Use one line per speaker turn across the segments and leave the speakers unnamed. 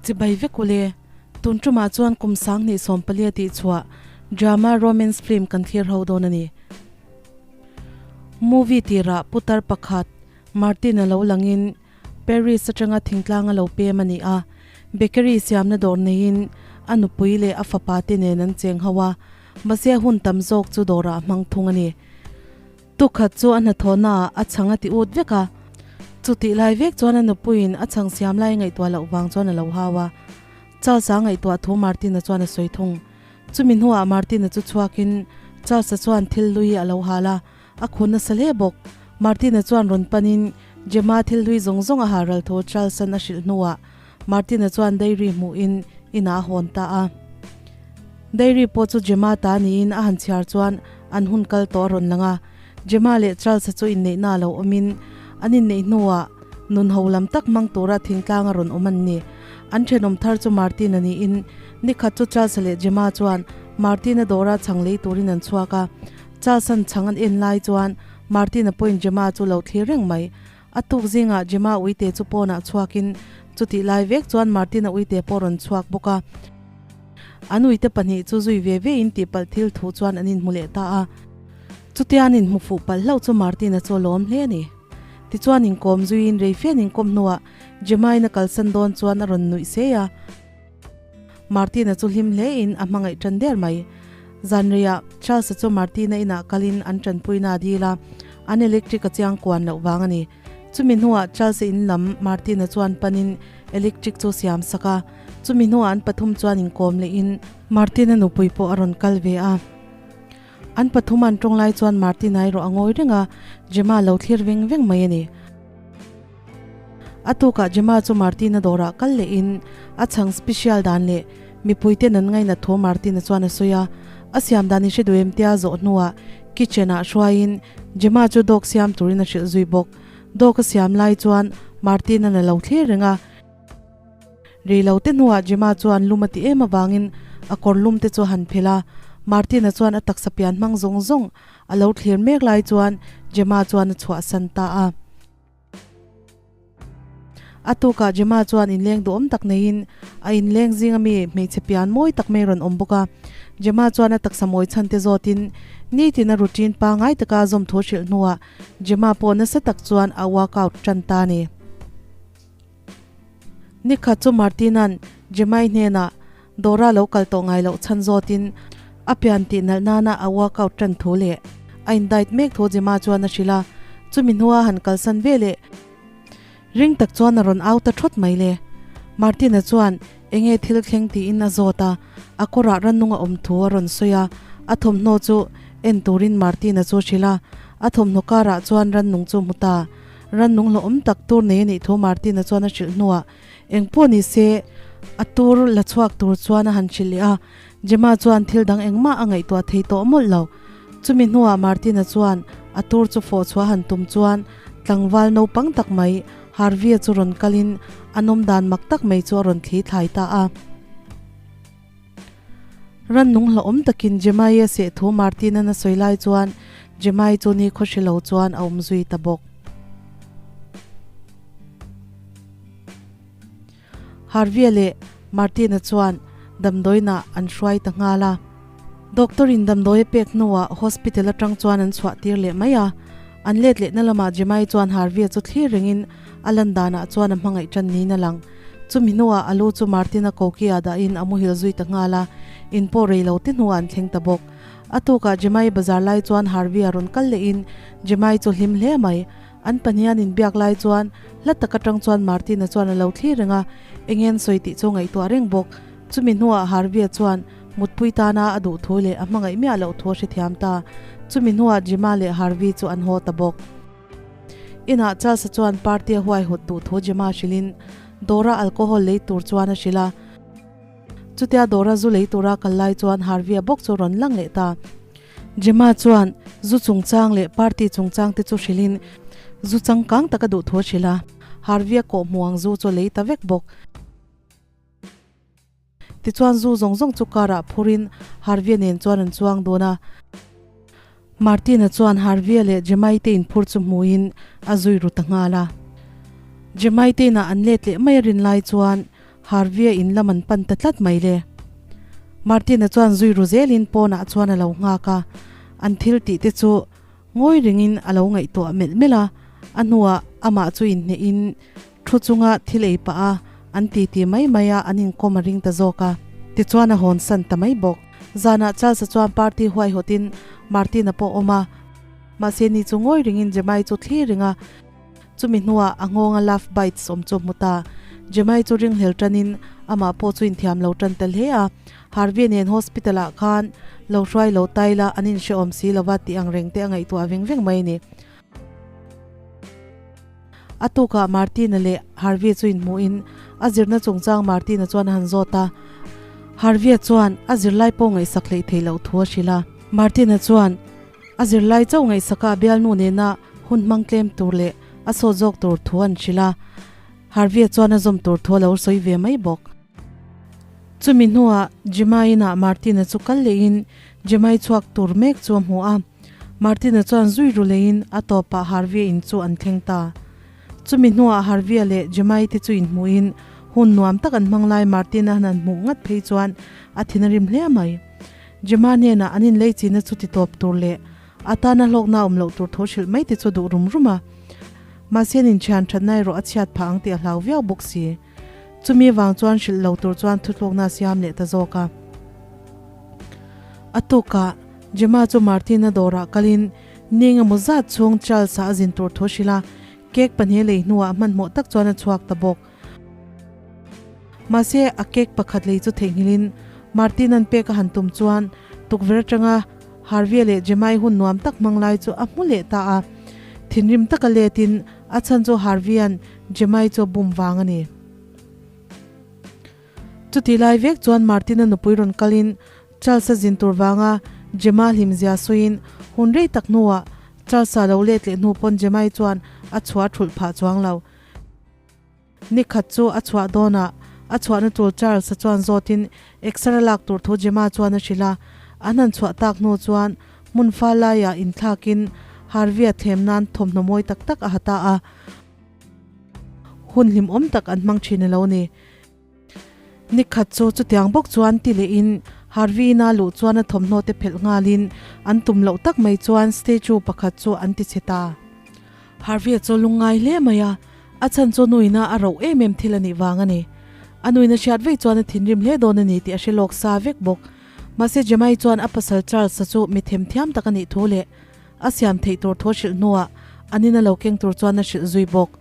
Chibai vek ule, tun tumah chuan kum 2014 tih chhuah drama romance film kan thlir ho dawn a ni. Movie tirah putar pakhat Martin a lo langin Paris atanga thingtlang a lo pem a ni a, bakery siamna dawr neiin a nupui leh a fapa te nen an cheng ho a, mahse hun tam zawk chu dawrah a hmang thung a ni. Tukhat chu a hnathawhna ah a chhang a ti ut vek a, chutih lai vek chuan a nupuiin a chhang siam lai ngaihtuah loh vang chuan a lo hau a. Charles-a ngaihtuah thu Martin-a chuan a sawi thung. Chumi hnuah Martin-a chu chhuakin Charles-a chuan thil lui a lo hal a, a khun nasa hle bawk. Martin-a chuan rawn panin Gemma thil hlui zawng zawng a hal ral thu Charles-a'n a hrilh hnuah Martin-a chuan dairy hmuhin inah a hawn ta a. Dairy pawh chu Gemma ta niin a han chhiar chuan an hun kal tawh a rawn lang a. Gemma leh Charles-a chu inneihna a lo awmin an inneih hnuah nun ho lam tak hmang tura thingtlang a rawn awm an ni. An thenawm thar chu Martin-a niin nikhat chu Charles-a leh Gemma chuan Martin-a dawra chhang lei turin an chhuak a. Charles-a'n chhang an en lai chuan Martin-a pawhin Gemma chu lo thlir reng mai. A tuk zingah Gemma uite chu pawnah chhuakin chutih lai vek chuan Martin-a uite pawh rawn chhuak bawk a. An uite pahnih chu zui ve ve in tihpalh thil thu chuan an inhmu leh ta a. Chutia an inhmu fuh palh hlauh chu Martin-a chu a lawm hle a ni. Tichuan inkawm zuiin rei fe an inkawm hnuah Gemma-in a kalsan dawn chuan a rawn nuih sei a. Martina chu hlim hle in a hmangaih tan der mai. Zanreiah Charles-a chu Martina inah kalin an tanpuina a dil a, an electric a chiang kuan loh vang a ni. Chumi hnuah Charles-a in lam Martina chuan panin electric chu siam sak a, chumi hnuah an pathum chuan inkawm lehin Martina nupui pawh a rawn kal ve a. An pathum an tawng lai chuan Martina erawh a ngawi reng a, Gemma lo thlir veng veng mai a ni. A tukah Gemma chu Martina dawrah kal lehin a chhang special dan leh mipuiten an ngainat thu Martina chuan a sawi a. A siam dan i hre duh em tia zawh hnuah kitchen ah hruaiin Gemma chu dawk siam turin a hrilh zui bawk. Dawk a siam lai chuan Martina na lo thlir reng a. Rei lo te hnuah Gemma chuan lum a ti em avangin a kawr lum te chu a han phelh a, Martina chuan a taksa pian hmang zawng zawng a lo thlir mek lai chuan Gemma chuan a chhuahsan ta a. A tukah Gemma chuan inleng duhawm tak neiin a inleng zinga mi hmeichhe pian mawi tak mai rawn awm bawk a. Gemma chuan a taksa mawi chhan te zawtin nitin a routine pangngai taka a zawm thu hrilh hnuah Gemma pawh nasa tak chuan a workout tan ta a ni. Nikhat chu Martina'n Jemai hnenah Dora lo kal tawh ngai loh chhan zawtin a pian tih nalh nana a workout tan thu leh a indiet mek thu Jema chuan a hrilh a, chumi hnua han kalsan ve leh ring tak chuan a rawn au ta thawt mai le. Martina chuan enge thil thleng tiin a zawt a, a kawrah rannung a awm thu a rawn sawi a, a thawmhnaw chu en turin Martina chu a hrilh a, a thawmhnaw karah chuan rannung chu hmu ta. Rannung hlawhawm tak tur nei a nih thu Martina chuan a hrilh hnuah eng pawh ni se a tur la chhuak tur chuan a han hrilh leh a. Gemma chuan thil dang engmah a ngaihtuah thei tawh mawlh lo. Chumi hnuah Martina chuan a tur chu fawh chhuah han tum chuan tlangval naupang tak mai Harvey-a chu rawn kalin a nawm dan mak tak mai chu a rawn thli thlai ta a. Rannung hlauhawm takin Jemai a seh thu Martin-a'n a sawi lai chuan Jemai chu ni khaw hre lo chuan a awm zui ta bawk. Harvey-a leh Martin-a chuan damdawiinah an hruai ta nghal a. Doctor-in damdawi a pek hnuah hospital atang chuan an chhuah tir leh mai a. An let lehna lamah Jemai chuan Harvey-a chu thlir rengin a lan danah chuan a hmangaih tan niin a lang. Chumi hnuah a lu chu Martin-a koki-ah dahin a muhil zui ta nghal a, in pawh rei lo te hnuah an thleng ta bawk. A tukah Jemai bazar lai chuan Harvey-a rawn kal lehin Jemai chu hlim hle mai. An pahnih an inbiak lai chuan hla tak atang chuan Martin-a chuan a lo thlir reng a, eng nge an sawi tih chu ngaihtuah reng bawk. Chumi hnuah Harvey-a chuan mutpui tana a duh thu leh a hmangaih miah loh thu a hrethiam ta. Chumi hnuah Jemma leh Harvey chu an haw ta bawk. Inah Charles-a chuan party a huai hut duh thu Gemma hrilhin dawra alcohol lei tur chuan a hrilh a. Chutia dawra zu lei tura kal lai chuan Harvey-a bawk chu rawn lang leh ta. Gemma chuan zu chungchang leh party chungchang te chu hrilhin zu changkang tak a duh thu a hrilh a. Harvey-a kawhhmuh ang zu chu a lei ta vek bawk. Tichuan zu zawng zawng chu car ah phurin Harvey-a nen chuan an chuang dun a. Martin-a chuan Harvey-a leh Jemai te inphur chu hmuhin a zui ru ta nghal a. Jemai te inah an let leh mai a rin lai chuan. Harvey-a in lam an pan ta tlat mai le. Martin-a chuan zui ru zelin pawnah chuan a lo nghak a, an thil tih te chu ngawi ringin a lo ngaihtuah melh melh a, a hnuah amah chu inhnehin thu chunga thil ei pah a, an titi mai mai a, an inkawm a ring ta zawk a. Tichuan a hawn san ta mai bawk. Zanah Charles-a chuan party huaihawtin Martin-a pawh awm a, mahse ni chu ngawi ringin Jemai chu thlir ring a, Chumi hnuah a nghawnga love bites awm chu a hmu ta. Jemai chu ringhlel tanin amah pawh chu inthiam lo tan ta hle a. Harvey nen hospital ah khan lo hruai lo tai la an inhrehawm si lova tih ang reng te a ngaihtuah veng veng mai a ni. A tukah Martina leh Harvey chu inhmuhin a zirna chungchang Martina chuan a han zawt a. Harvey chuan a zirlai pawh ngaihsak hleih theih loh thu a hrilh a. Martina chuan A zirlai chauh ngaihsaka bialnu nena hun hmang tlem tur leh a sawt zawk tur thu an hrilh a, Harvey-a chuan a zawm tur thu a lo sawi ve mai bawk. Chumi hnuah Jemai-inah Martin-a chu kal lehin Jemai chhuak tur mek chu a hmu a, Martin-a chuan zui ru leiin a tawpah Harvey-a in chu an thleng ta. Chumi hnuah Harvey-a leh Jemai te chu inhmuhin hun nuam tak an hmang lai Martin-a han han hmuh ngat phei chuan a thin a rim hle mai. Gemma hnenah an inlei china chu ti tawp tur leh a tana hlawkna awm loh tur thu hrilh mai te chu duh rum rum a. Mahse an inthian thatna erawh a chhiat phah ang tih a hlau viau bawk si. Chumi avang chuan hrilh lo tur chuan thuthlawkna a siam leh ta zawk a. A tukah Gemma chu Martina dawrah kalin ni engemaw zat chhung Charles-a a zin tur thu hrilh a, cake pahnih a lei hnuah hmanhmawh tak chuan a chhuak ta bawk. Mahse, a cake pakhat lei chu theihnghilhin Martin-a'n pek a han tum chuan tukverh atanga Harvey-a leh Jemai hun nuam tak hmang lai chu a hmu leh ta a. Thinrim taka letin a chhan chu Harvey-a'n Jemai chu a bum vang a ni. Chutih lai vek chuan Martin-a nupui rawn kalin Charles-a zin tur vanga Gemma hlimzia sawiin hun rei tak hnuah Charles-a lo let leh hnu pawn Jemai chuan a chhuah thulh phah chuang lo. Ni khat chu a chhuah dawnah a chhuahna tur Charles-a chuan zawtin exer a lak tur thu Gemma chuan a hrilh a. An han chhuah tak hnu chuan hmun fal laiah inthlakin Harvey-a thlem nan thawmhnaw mawi tak tak a ha ta a. Hun hlimawm tak an hmang thin a lo ni. Ni khat chu chutiang bawk chuan ti lehin Harvey-in a luh chuan a thawmhnaw te phelh nghalin an tum loh tak mai chuan statue pakhat chu an ti chhe ta. Harvey-a chu lungngai hle mai a, a chhan chu nuina a roh em em thil a nih vang a ni. A nuina hriat vei chuan a thinrim hle dawn a ni tih a hre lawk sa vek bawk. Mahse Jemai chuan a pasal Charles-a chu mi themthiam tak a nih thu leh a siam theih tur thu a hrilh hnuah an in a lo keng tur chuan a hrilh zui bawk.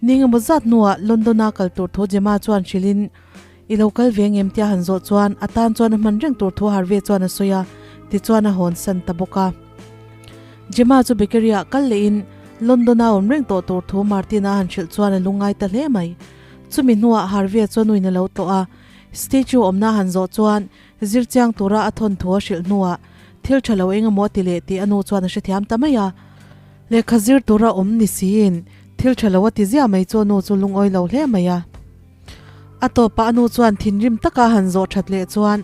Ni engemaw zat hnuah London-a kal tur thu Gemma chuan hrilhin, I lo kal ve ngem tia han zawh chuan a tan chuan a hman reng tur thu Harvey chuan a sawi a, tichuan a hawn san ta bawk a. Gemma chu bakery-ah kal lehin London-a awm reng tawh tur thu Martin-a han hrilh chuan a lungngai ta hle mai. Chumi hnuah Harvey-a chu a nuin a lo tlawh a, statue awmna han zawh chuan zirchiang tura a thawn thu a hrilh hnuah thil tha lo engemaw a ti leh tih a nu chuan a hrethiam ta mai a. Lehkha zir tura awm ni siin thil tha lo a ti ziah mai chu a nu chu lungawi lo hle mai a. A tawpah a nu chuan thinrim taka han zawh that leh chuan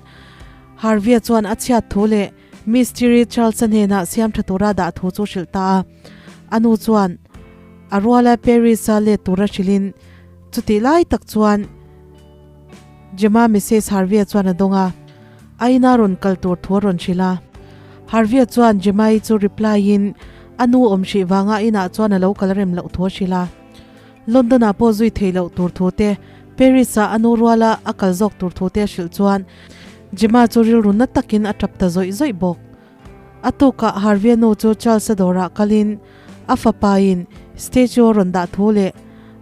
Harvey-a chuan a chhiat thu leh Mistiri Charles-a hnenah siam tha tura dah thu chu hrilh ta a. A nu chuan a ruala Paris-a let tura hrilhin chutih lai tak chuan Gemma Mrs Harvey-a chuan a dawng a, a ina rawn kal tur thu a rawn hrilh a. Harvey-a chuan Gemma-i chu reply-in a nu awm hrih vanga a inah chuan a lo kal rem loh thu a hrilh a. London-ah pawh zui theih loh tur thu te, Paris-ah a nu ruala a kal zawk tur thu te a hrilh chuan Gemma chu rilru na takin a tap ta zawih zawih bawk. A tukah Harvey-a nu chu Charles-a dawrah kalin a fapain statue a rawn dah thu leh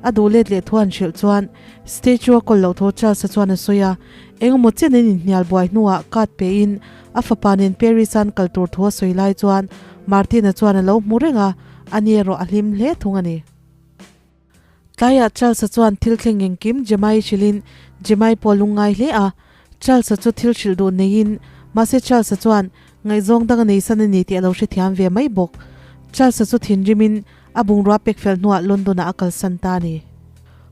a duh let leh thu an hrilh chuan statue a kawl loh thu Charles-a chuan a sawi a. Engemaw chen an inhnial buai hnuah card pein a fapa nen Paris-a an kal tur thu a sawi lai chuan Martin-a chuan a lo hmu reng a, ani erawh a hlim hle thung a ni. Tlaiah Charles-a chuan thil thleng engkim Jemai hrilhin Jemai pawh a lungngai hle a. Charles-a chu thil hrilh duh neiin mahse Charles-a chuan ngaihzawng dang a nei san a ni tih a lo hrethiam ve mai bawk. Charles-a chu thinrimin a bungrua pek fel hnuah London-ah a kalsan ta a ni.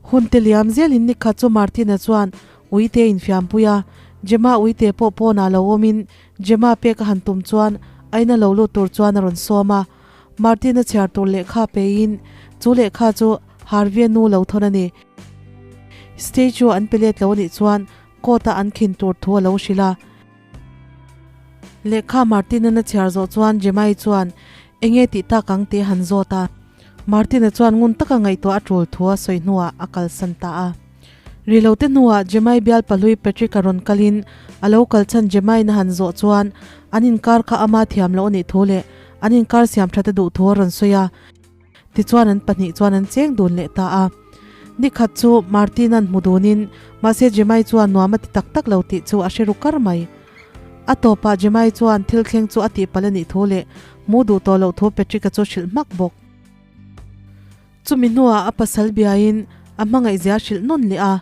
Hun te liam zelin nikhat chu Martin-a chuan uite a infiampui a, Gemma uite pawh pawnah lo awmin Gemma pek a han tum chuan a ina lo lut tur chuan a rawn sawm a. Martin-a chhiar tur lehkha peiin chu lehkha chu Harvey-a nu lo thawn a ni. Statue an pe let lo anih chuan court a an khin tur thu a lo hrilh a. Lehkha Martin-a'n a chhiar zawh chuan Jemai chuan enge tih tak ang tih a han zawt a. Martin-a chuan ngun taka ngaihtuah a tul thu a sawi hnuah a kalsan ta a. Rilote hnuah Jemai bial pahlui Patrick-a rawn kalin a lo kal chhan Jemai'n a han zawh chuan an inkar kha ama thiam loh a nih thu leh an inkar siam that a duh thu a rawn sawi a. Tichuan an pahnih chuan an cheng dun leh ta a. Nikhat chu Martin-a'n hmu dunin mahse Jemai chuan nuam a ti tak tak lo tih chu a hre ru kar mai. A tawpah Jemai chuan thil thleng chu a tihpalh a nih thu leh hmu duh tawh loh thu Patrick-a chu hrilh hmak bawk. Chumi hnuah a pasal biain a hmangaihzia hrilh nawn leh a.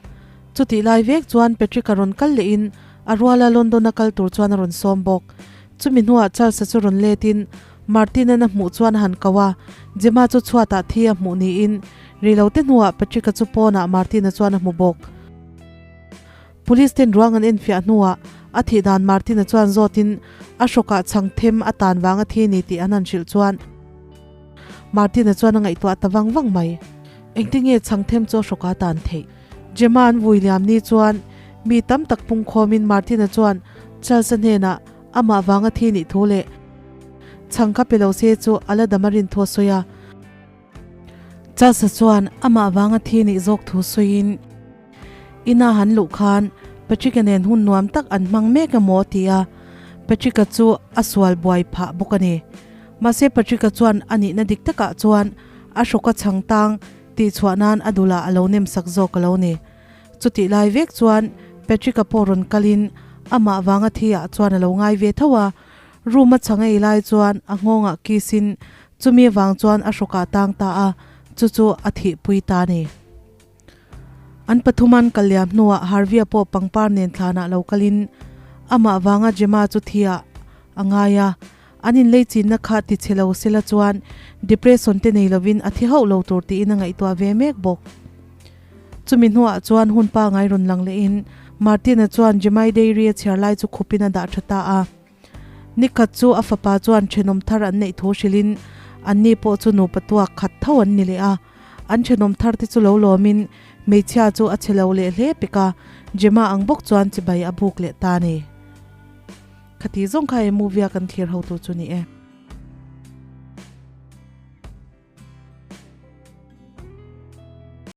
Chutih lai vek chuan Patrick-a rawn kal lehin a ruala London-a kal tur chuan a rawn sawm bawk. Chumi hnuah Charles-a chu rawn letin Martin-a'n a hmuh chuan a han ko a, Gemma chu chhuatah thi a hmuh niin rilote hnuah Patrick-a chu pawnah Martin-a chuan a hmu bawk. Police ten ruang an enfiah hnuah a thih dan Martin-a chuan zawtin a hrawkah chhang them a tan vang a thi ni tih an han hrilh chuan Martin-a chuan a ngaihtuah ta vang vang mai. Engtinge chhang them chu a hrawkah a tan theih? Gemma an vui liam ni chuan mi tam tak pungkhawmin Martin-a chuan Charles-a hnenah amah vang a thi nih thu leh chhang kha pe lo se chu a la dam a rin thu a sawi a. Charles-a chuan amah vang a thi nih zawk thu sawiin Ina han luh khan Patrick-a nen hun nuam tak an hmang mek emaw a ti a, Patrick-a chu a sual buai phah bawk a ni. Mahse Patrick-a chuan a nihna dik takah chuan a hrawka chhang tang tih chhuah nan a dulah a lo nem sak zawk a lo ni. Chutih lai vek chuan Patrick-a pawh rawn kalin amah vanga thi ah chuan a lo ngai ve tho a, room a chhang ei lai chuan a nghawngah kiss in chumi avang chuan a hrawkah tang ta a, chu chu a thihpui ta a ni. An pathuman kal liam hnuah Harvey-a pawh pangpar nen thlanah lo kalin amah vanga Gemma chu thiah a ngai a, an inlei chinna kha ti chhe lo sela chuan depression te nei lovin a thi hauh lo tur tiin a ngaihtuah ve mek bawk. Chumi hnuah chuan hun pangai rawn lang lehin Martin-a chuan Gemma-i dairy a chhiar lai chu khupin a dah tha ta a. Nikhat chu a fapa chuan thenawm thar an neih thu hrilhin anni pawh chu nupa tuak khat tho an ni leh a. An thenawm thar te chu lo lawmin hmeichhia chu a che lo leh hle pek a, Gemma ang bawk chuan chibai a buk leh ta a ni. Khati zawng kha he movie a kan thlir ho tur chu ni e.